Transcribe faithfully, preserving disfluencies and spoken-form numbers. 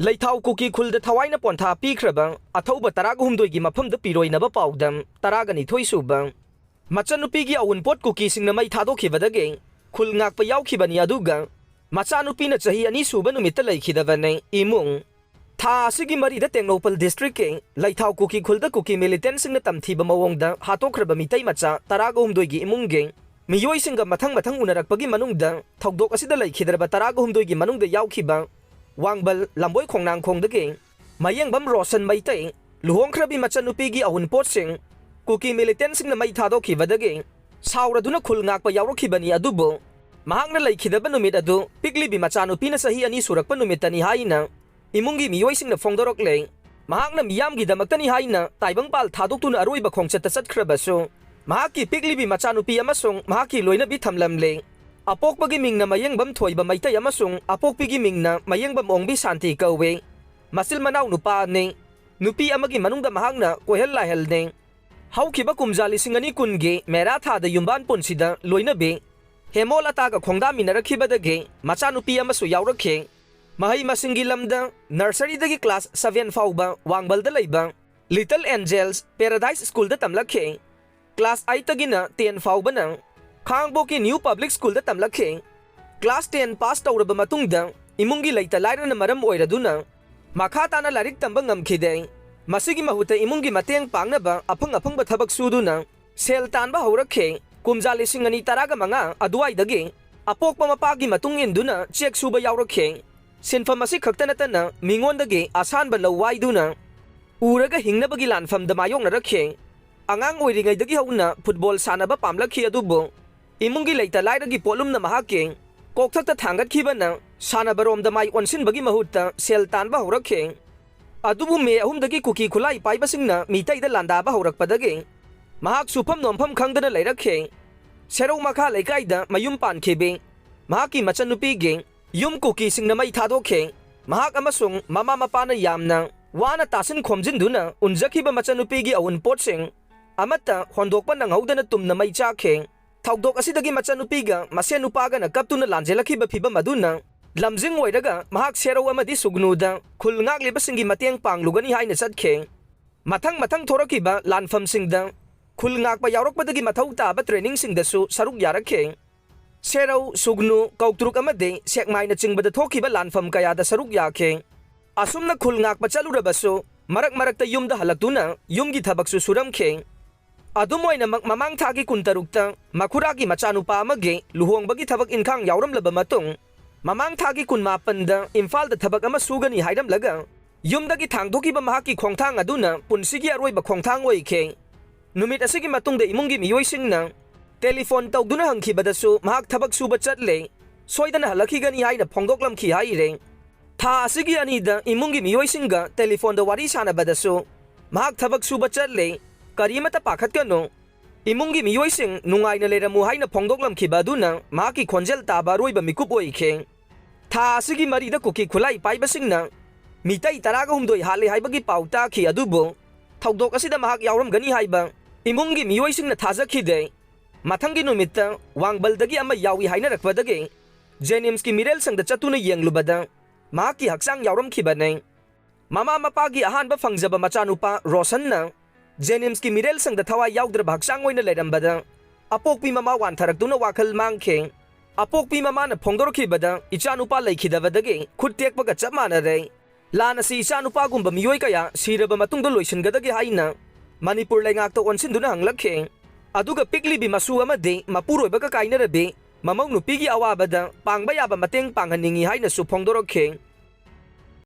ꯂꯩꯊꯥꯎ ꯀꯨꯀꯤ ꯈꯨꯜꯗ ꯊꯋꯥꯏꯅ ꯄꯣꯟꯊꯥ ꯄꯤꯈ꯭ꯔꯕ ꯑꯊꯧꯕ ꯇꯔꯥꯒ ꯍꯨꯝꯗꯣꯏꯒꯤ ꯃꯐꯝꯗ ꯄꯤꯔꯣꯏꯅꯕ ꯄꯥꯎꯗꯝ ꯇꯔꯥꯒ ꯅꯤꯊꯣꯏ ꯁꯨꯕ꯫ ꯃꯆꯟꯅꯨꯄꯤꯒꯤ ꯑꯋꯨꯟꯄꯣꯠ ꯀꯨꯀꯤꯁꯤꯡꯅ ꯃꯩ ꯊꯥꯗꯣꯛꯈꯤꯕꯗꯒꯤ ꯈꯨꯜ ꯉꯥꯛꯄ ꯌꯥꯎꯈꯤꯕꯅꯤ, ꯑꯗꯨꯒ ꯃꯆꯥꯅꯨꯄꯤꯅ ꯆꯍꯤ ꯑꯅꯤ ꯁꯨꯕ ꯅꯨꯃꯤꯠꯇ ꯂꯩꯈꯤꯗꯕꯅꯤ꯫ ꯏꯃꯨꯡ ꯊꯥ ꯑꯁꯤꯒꯤ ꯃꯔꯤꯗ ꯇꯦꯡꯅꯧꯄꯜ ꯗꯤꯁꯇ꯭ꯔꯤꯛꯀꯤ ꯂꯩꯊꯥꯎ ꯀꯨꯀꯤ ꯈꯨꯜꯗ ꯀꯨꯀꯤ ꯃꯤꯂꯤꯇꯦꯟꯁꯤꯡꯅ ꯇꯝꯊꯤꯕ ꯃꯑꯣꯡꯗ ꯍꯥꯠꯇꯣꯛꯈ꯭ꯔꯕ ꯃꯤꯇꯩ ꯃꯆꯥ ꯇꯔꯥꯒ ꯍꯨꯝꯗꯣꯏꯒꯤ ꯏꯃꯨꯡꯒꯤ ꯃꯤꯑꯣꯏꯁꯤꯡꯒ ꯃꯊꯪ ꯃꯊꯪ ꯎꯅꯔꯛꯄꯒꯤ ꯃꯅꯨꯡꯗ ꯊꯧꯗꯣꯛ ꯑꯁꯤꯗ ꯂꯩꯈꯤꯗ꯭ꯔꯕ ꯇꯔꯥꯒ ꯍꯨꯝꯗꯣꯏꯒꯤ ꯃꯅꯨꯡꯗ ꯌꯥꯎꯈꯤꯕ ꯋꯥꯡꯕꯜ ꯂꯝꯕꯣꯏ ꯈꯣꯡꯅꯥꯡꯈꯣꯡꯗꯒꯤ ꯃꯌꯦꯡꯕꯝ ꯔꯣꯁꯟ ꯃꯩꯇꯩ ꯂꯨꯍꯣꯡꯈ꯭ꯔꯕꯤ ꯃꯆꯟꯅꯨꯄꯤꯒꯤ ꯑꯋꯨꯟꯄꯣꯠꯁꯤꯡ ꯀꯨꯀꯤ ꯃꯤꯂꯤꯇꯦꯟꯁꯤꯡꯅ ꯃꯩ ꯊꯥꯗꯣꯛꯈꯤꯕꯗꯒꯤ ꯁꯥꯎꯔꯗꯨꯅ ꯈꯨꯜ ꯉꯥꯛꯄ ꯌꯥꯎꯔꯛꯈꯤꯕꯅꯤ꯫ ꯑꯗꯨꯕꯨ ꯃꯍꯥꯛꯅ ꯂꯩꯈꯤꯗꯕ ꯅꯨꯃꯤꯠ ꯑꯗꯨ ꯄꯤꯛꯂꯤꯕꯤ ꯃꯆꯥꯅꯨꯄꯤꯅ ꯆꯍꯤ ꯑꯅꯤ ꯁꯨꯔꯛꯄ ꯅꯨꯃꯤꯠꯇꯅꯤ ꯍꯥꯏꯅ ꯏꯃꯨꯡꯒꯤ ꯃꯤꯑꯣꯏꯁꯤꯡꯅ ꯐꯣꯡꯗꯣꯔꯛꯂꯦ꯫ ꯃꯍꯥꯛꯅ ꯃꯤꯌꯥꯝꯒꯤꯗꯃꯛꯇꯅꯤ ꯍꯥꯏꯅ ꯇꯥꯏꯕꯪꯄꯥꯜ ꯊꯥꯗꯣꯛꯇꯨꯅ ꯑꯔꯣꯏꯕ ꯈꯣꯡꯆꯠꯇ ꯆꯠꯈ꯭ꯔꯕꯁꯨ, ꯃꯍꯥꯛꯀꯤ ꯄꯤꯛꯂꯤꯕꯤ ꯃꯆꯥꯅꯨꯄꯤ ꯑꯃꯁꯨꯡ ꯃꯍꯥꯛꯀꯤ ꯂꯣꯏꯅꯕꯤ ꯊꯝꯂꯝꯂꯦ꯫ ꯑꯄꯣꯛꯄꯒꯤ ꯃꯤꯡꯅ ꯃꯌꯦꯡꯕꯝ ꯊꯣꯏꯕ ꯃꯩꯇꯩ ꯑꯃꯁꯨꯡ ꯑꯄꯣꯛꯄꯤꯒꯤ ꯃꯤꯡꯅ ꯃꯌꯦꯡꯕꯝ ꯑꯣꯡꯕꯤ ꯁꯥꯟꯇꯤ ꯀꯧꯏ꯫ ꯃꯆꯤꯜ ꯃꯅꯥꯎ ꯅꯨꯄꯥ ꯑꯅꯤ, ꯅꯨꯄꯤ ꯑꯃꯒꯤ ꯃꯅꯨꯡꯗ ꯃꯍꯥꯛꯅ ꯀꯣꯏꯍꯦꯜ ꯂꯥꯏꯍꯦꯜꯅꯤ꯫ ꯍꯧꯈꯤꯕ ꯀꯨꯝꯖꯥ ꯂꯤꯁꯤꯡ ꯑꯅꯤ ꯀꯨꯟꯒꯤ ꯃꯦꯔꯥ ꯊꯥꯗ ꯌꯨꯝꯕꯥꯟ ꯄꯨꯟꯁꯤꯗ ꯂꯣꯏꯅꯕꯤ ꯍꯦꯃꯣꯂꯇꯥꯒ ꯈꯣꯡꯗꯥꯃꯤꯟꯅꯔꯛꯈꯤꯕꯗꯒꯤ ꯃꯆꯥꯅꯨꯄꯤ ꯑꯃꯁꯨ ꯌꯥꯎꯔꯛꯈꯤ꯫ ꯃꯍꯩ ꯃꯁꯤꯡꯒꯤ ꯂꯝꯗ ꯅꯔꯁꯔꯤꯗꯒꯤ ꯀ꯭ꯂꯥꯁ ꯁꯚꯦꯟ ꯐꯥꯎꯕ ꯋꯥꯡꯕꯜꯗ ꯂꯩꯕ ꯂꯤꯇꯜ ꯑꯦꯟꯖꯦꯜꯁ ꯄꯦꯔꯥꯗꯥꯏꯁ ꯁ꯭ꯀꯨꯜꯗ ꯇꯝꯂꯛꯈꯤ꯫ ꯀ꯭ꯂꯥꯁ ꯑꯩꯠꯇꯒꯤꯅ ꯇꯦꯟ ꯐꯥꯎꯕꯅ ꯈꯥꯡꯕꯣꯛꯀꯤ ꯅ꯭ꯌꯨ ꯄꯕ꯭ꯂꯤꯛ ꯁ꯭ꯀꯨꯜꯗ ꯇꯝꯂꯛꯈꯤ꯫ ꯀ꯭ꯂꯥꯁ ꯇꯦꯟ ꯄꯥꯁ ꯇꯧꯔꯕ ꯃꯇꯨꯡꯗ ꯏꯃꯨꯡꯒꯤ ꯂꯩꯇ ꯂꯥꯏꯔꯅ ꯃꯔꯝ ꯑꯣꯏꯔꯗꯨꯅ ꯃꯈꯥ ꯇꯥꯅ ꯂꯥꯏꯔꯤꯛ ꯇꯝꯕ ꯉꯝꯈꯤꯗꯦ꯫ ꯃꯁꯤꯒꯤ ꯃꯍꯨꯠꯇ ꯏꯃꯨꯡꯒꯤ ꯃꯇꯦꯡ ꯄꯥꯡꯅꯕ ꯑꯐꯪ ꯑꯐꯪꯕ ꯊꯕꯛ ꯁꯨꯗꯨꯅ ꯁꯦꯜ ꯇꯥꯟꯕ ꯍꯧꯔꯛꯈꯤ꯫ ꯀꯨꯝꯖꯥ ꯂꯤꯁꯤꯡ ꯑꯅꯤ ꯇꯔꯥꯒ ꯃꯉꯥ ꯑꯗꯨꯋꯥꯏꯗꯒꯤ ꯑꯄꯣꯛꯄ ꯃꯄꯥꯒꯤ ꯃꯇꯨꯡ ꯏꯟꯗꯨꯅ ꯆꯦꯛ ꯁꯨꯕ ꯌꯥꯎꯔꯛꯈꯤ꯫ ꯁꯤꯟꯐꯝ ꯑꯁꯤ ꯈꯛꯇ ꯅꯠꯇꯅ ꯃꯤꯉꯣꯟꯗꯒꯤ ꯑꯁꯥꯟꯕ ꯂꯧ ꯋꯥꯏꯗꯨꯅ ꯎꯔꯒ ꯍꯤꯡꯅꯕꯒꯤ ꯂꯥꯟꯐꯝꯗ ꯃꯥꯌꯣꯛꯅꯔꯛꯈꯤ꯫ ꯑꯉꯥꯡ ꯑꯣꯏꯔꯤꯉꯩꯗꯒꯤ ꯍꯧꯅ ꯐꯨꯠꯕꯣꯜ ꯁꯥꯟꯅꯕ ꯄꯥꯝꯂꯛꯈꯤ, ꯑꯗꯨꯕꯨ ꯏꯃꯨꯡꯒꯤ ꯂꯩꯇ ꯂꯥꯏꯔꯒꯤ ꯄꯣꯠꯂꯨꯝꯅ ꯃꯍꯥꯛꯀꯤ ꯀꯣꯛꯊꯛꯇ ꯊꯥꯡꯒꯠꯈꯤꯕꯅ ꯁꯥꯟꯅꯕꯔꯣꯝꯗ ꯃꯥꯏ ꯑꯣꯟꯁꯤꯟꯕꯒꯤ ꯃꯍꯨꯠꯇ ꯁꯦꯜ ꯇꯥꯟꯕ ꯍꯧꯔꯛꯈꯤ꯫ ꯑꯗꯨꯕꯨ ꯃꯦ ꯑꯍꯨꯝꯗꯒꯤ ꯀꯨꯀꯤ ꯈꯨꯠꯂꯥꯏ ꯄꯥꯏꯕꯁꯤꯡꯅ ꯃꯤꯇꯩꯗ ꯂꯥꯟꯗꯥꯕ ꯍꯧꯔꯛꯄꯗꯒꯤ ꯃꯍꯥꯛ ꯁꯨꯐꯝ ꯅꯣꯝꯐꯝ ꯈꯪꯗꯅ ꯂꯩꯔꯛꯈꯤ꯫ ꯁꯦꯔꯧ ꯃꯈꯥ ꯂꯩꯀꯥꯏꯗ ꯃꯌꯨꯝ ꯄꯥꯟꯈꯤꯕꯤ ꯃꯍꯥꯛꯀꯤ ꯃꯆꯟꯅꯨꯄꯤꯒꯤ ꯌꯨꯝ ꯀꯨꯀꯤꯁꯤꯡꯅ ꯃꯩ ꯊꯥꯗꯣꯛꯈꯤ꯫ ꯃꯍꯥꯛ ꯑꯃꯁꯨꯡ ꯃꯃꯥ ꯃꯄꯥꯅ ꯌꯥꯝꯅ ꯋꯥꯅ ꯇꯥꯁꯤꯟ ꯈꯣꯝꯖꯤꯟꯗꯨꯅ ꯎꯟꯖꯈꯤꯕ ꯃꯆꯟꯅꯨꯄꯤꯒꯤ ꯑꯋꯨꯟꯄꯣꯠꯁꯤꯡ ꯑꯃꯠꯇ ꯍꯣꯟꯗꯣꯛꯄ ꯅꯪꯍꯧꯗꯅ ꯇꯨꯝꯅ ꯃꯩ ꯆꯥꯛꯈꯤ꯫ ꯊꯧꯗꯣꯛ ꯑꯁꯤꯗꯒꯤ ꯃꯆꯟꯅꯨꯄꯤꯒ ꯃꯁꯦꯟ ꯅꯨꯄꯥꯒꯅ ꯀꯞꯇꯨꯅ ꯂꯥꯟꯖꯦꯜꯂꯛꯈꯤꯕ ꯐꯤꯚꯝ ꯑꯗꯨꯅ ꯂꯝꯖꯤꯡ ꯑꯣꯏꯔꯒ ꯃꯍꯥꯛ ꯁꯦꯔꯧ ꯑꯃꯗꯤ ꯁꯨꯒꯅꯨꯗ ꯈꯨꯜ ꯉꯥꯛꯂꯤꯕꯁꯤꯡꯒꯤ ꯃꯇꯦꯡ ꯄꯥꯡꯂꯨꯒꯅꯤ ꯍꯥꯏꯅ ꯆꯠꯈꯤ꯫ ꯃꯊꯪ ꯃꯊꯪ ꯊꯣꯔꯛꯈꯤꯕ ꯂꯥꯟꯐꯝꯁꯤꯡꯗ ꯈꯨꯜ ꯉꯥꯛꯄ ꯌꯥꯎꯔꯛꯄꯗꯒꯤ ꯃꯊꯧ ꯇꯥꯕ ꯇ꯭ꯔꯦꯅꯤꯡꯁꯤꯡꯗꯁꯨ ꯁꯔꯨꯛ ꯌꯥꯔꯛꯈꯤ꯫ ꯁꯦꯔꯧ, ꯁꯨꯒꯅꯨ, ꯀꯧꯇ꯭ꯔꯨꯛ ꯑꯃꯗꯤ ꯁꯦꯛꯃꯥꯏꯅꯆꯤꯡꯕꯗ ꯊꯣꯛꯈꯤꯕ ꯂꯥꯟꯐꯝ ꯀꯌꯥꯗ ꯁꯔꯨꯛ ꯌꯥꯈꯤ꯫ ꯑꯁꯨꯝꯅ ꯈꯨꯜ ꯉꯥꯛꯄ ꯆꯠꯂꯨꯔꯕꯁꯨ, ꯃꯔꯛ ꯃꯔꯛꯇ ꯌꯨꯝꯗ ꯍꯜꯂꯛꯇꯨꯅ ꯌꯨꯝꯒꯤ ꯊꯕꯛꯁꯨ ꯁꯨꯔꯝꯈꯤ꯫ ꯑꯗꯨꯝ ꯑꯣꯏꯅꯃꯛ, ꯃꯃꯥꯡ ꯊꯥꯒꯤ ꯀꯨꯟꯇꯔꯨꯛꯇ ꯃꯈꯨꯔꯥꯒꯤ ꯃꯆꯥꯅꯨꯄꯥ ꯑꯃꯒꯤ ꯂꯨꯍꯣꯡꯕꯒꯤ ꯊꯕꯛ ꯏꯟꯈꯥꯡ ꯌꯥꯎꯔꯝꯂꯕ ꯃꯇꯨꯡ, ꯃꯃꯥꯡ ꯊꯥꯒꯤ ꯀꯨꯟꯃꯥꯄꯟꯗ ꯏꯝꯐꯥꯜꯗ ꯊꯕꯛ ꯑꯃ ꯁꯨꯒꯅꯤ ꯍꯥꯏꯔꯝꯂꯒ, ꯌꯨꯝꯗꯒꯤ ꯊꯥꯡꯗꯣꯛꯈꯤꯕ ꯃꯍꯥꯛꯀꯤ ꯈꯣꯡꯊꯥꯡ ꯑꯗꯨꯅ ꯄꯨꯟꯁꯤꯒꯤ ꯑꯔꯣꯏꯕ ꯈꯣꯡꯊꯥꯡ ꯑꯣꯏꯈꯤ꯫ ꯅꯨꯃꯤꯠ ꯑꯁꯤꯒꯤ ꯃꯇꯨꯡꯗ ꯏꯃꯨꯡꯒꯤ ꯃꯤꯑꯣꯏꯁꯤꯡꯅ ꯇꯦꯂꯤꯐꯣꯟ ꯇꯧꯗꯨꯅ ꯍꯪꯈꯤꯕꯗꯁꯨ ꯃꯍꯥꯛ ꯊꯕꯛ ꯁꯨꯕ ꯆꯠꯂꯦ, ꯁꯣꯏꯗꯅ ꯍꯜꯂꯛꯈꯤꯒꯅꯤ ꯍꯥꯏꯅ ꯐꯣꯡꯗꯣꯛꯂꯝꯈꯤ ꯍꯥꯏꯔꯦ꯫ ꯊꯥ ꯑꯁꯤꯒꯤ ꯑꯅꯤꯗ ꯏꯃꯨꯡꯒꯤ ꯃꯤꯑꯣꯏꯁꯤꯡꯒ ꯇꯦꯂꯤꯐꯣꯟꯗ ꯋꯥꯔꯤ ꯁꯥꯟꯅꯕꯗꯁꯨ ꯃꯍꯥꯛ ꯊꯕꯛ ꯁꯨꯕ ꯆꯠꯂꯦ, ꯀꯔꯤꯃꯠꯇ ꯄꯥꯈꯠꯀꯅꯨ, ꯏꯃꯨꯡꯒꯤ ꯃꯤꯑꯣꯏꯁꯤꯡ ꯅꯨꯡꯉꯥꯏꯅ ꯂꯩꯔꯝꯃꯨ ꯍꯥꯏꯅ ꯐꯣꯡꯗꯣꯛꯂꯝꯈꯤꯕ ꯑꯗꯨꯅ ꯃꯍꯥꯛꯀꯤ ꯈꯣꯟꯖꯦꯜ ꯇꯥꯕ ꯑꯔꯣꯏꯕ ꯃꯤꯀꯨꯞ ꯑꯣꯏꯈꯤ꯫ ꯊꯥ ꯑꯁꯤꯒꯤ ꯃꯔꯤꯗ ꯀꯨꯀꯤ ꯈꯨꯠꯂꯥꯏ ꯄꯥꯏꯕꯁꯤꯡꯅ ꯃꯤꯇꯩ ꯇꯔꯥꯒ ꯍꯨꯝꯗꯣꯏ ꯍꯥꯠꯂꯦ ꯍꯥꯏꯕꯒꯤ ꯄꯥꯎ ꯇꯥꯈꯤ, ꯑꯗꯨꯕꯨ ꯊꯧꯗꯣꯛ ꯑꯁꯤꯗ ꯃꯍꯥꯛ ꯌꯥꯎꯔꯝꯒꯅꯤ ꯍꯥꯏꯕ ꯏꯃꯨꯡꯒꯤ ꯃꯤꯑꯣꯏꯁꯤꯡꯅ ꯊꯥꯖꯈꯤꯗꯦ꯫ ꯃꯊꯪꯒꯤ ꯅꯨꯃꯤꯠꯇ ꯋꯥꯡꯕꯜꯗꯒꯤ ꯑꯃ ꯌꯥꯎꯏ ꯍꯥꯏꯅꯔꯛꯄꯗꯒꯤ ꯖꯦꯅꯤꯝꯁꯀꯤ ꯃꯤꯔꯦꯜꯁꯪꯗ ꯆꯠꯇꯨꯅ ꯌꯦꯡꯂꯨꯕꯗ ꯃꯍꯥꯛꯀꯤ ꯍꯛꯆꯥꯡ ꯌꯥꯎꯔꯝꯈꯤꯕꯅꯤ꯫ ꯃꯃꯥ ꯃꯄꯥꯒꯤ ꯑꯍꯥꯟꯕ ꯐꯪꯖꯕ ꯃꯆꯥꯅꯨꯄꯥ ꯔꯣꯁꯟꯅ ꯖꯦꯅꯤꯝꯁꯀꯤ ꯃꯤꯔꯦꯜꯁꯪꯗ ꯊꯋꯥꯏ ꯌꯥꯎꯗ꯭ꯔꯕ ꯍꯛꯆꯥꯡ ꯑꯣꯏꯅ ꯂꯩꯔꯝꯕꯗ ꯑꯄꯣꯛꯄꯤ ꯃꯃꯥ ꯋꯥꯟꯊꯔꯛꯇꯨꯅ ꯋꯥꯈꯜ ꯃꯥꯡꯈꯤ꯫ ꯑꯄꯣꯛꯄꯤ ꯃꯃꯥꯅ ꯐꯣꯡꯗꯣꯔꯛꯈꯤꯕꯗ ꯏꯆꯥꯅꯨꯄꯥ ꯂꯩꯈꯤꯗꯕꯗꯒꯤ ꯈꯨꯠ ꯇꯦꯛꯄꯒ ꯆꯞ ꯃꯥꯟꯅꯔꯦ꯫ ꯂꯥꯟ ꯑꯁꯤ ꯏꯆꯥꯅꯨꯄꯥꯒꯨꯝꯕ ꯃꯤꯑꯣꯏ ꯀꯌꯥ ꯁꯤꯔꯕ ꯃꯇꯨꯡꯗ ꯂꯣꯏꯁꯤꯟꯒꯗꯒꯦ ꯍꯥꯏꯅ ꯃꯅꯤꯄꯨꯔ ꯂꯩꯉꯥꯛꯇ ꯑꯣꯟꯁꯤꯟꯗꯨꯅ ꯍꯪꯂꯛꯈꯤ꯫ ꯑꯗꯨꯒ ꯄꯤꯛꯂꯤꯕꯤ ꯃꯁꯨ ꯑꯃꯗꯤ ꯃꯄꯨꯔꯣꯏꯕꯒ ꯀꯥꯏꯅꯔꯕꯤ ꯃꯃꯧ ꯅꯨꯄꯤꯒꯤ ꯑꯋꯥꯕꯗ ꯄꯥꯡꯕ ꯌꯥꯕ ꯃꯇꯦꯡ ꯄꯥꯡꯍꯟꯅꯤꯡꯏ ꯍꯥꯏꯅꯁꯨ ꯐꯣꯡꯗꯣꯔꯛꯈꯤ꯫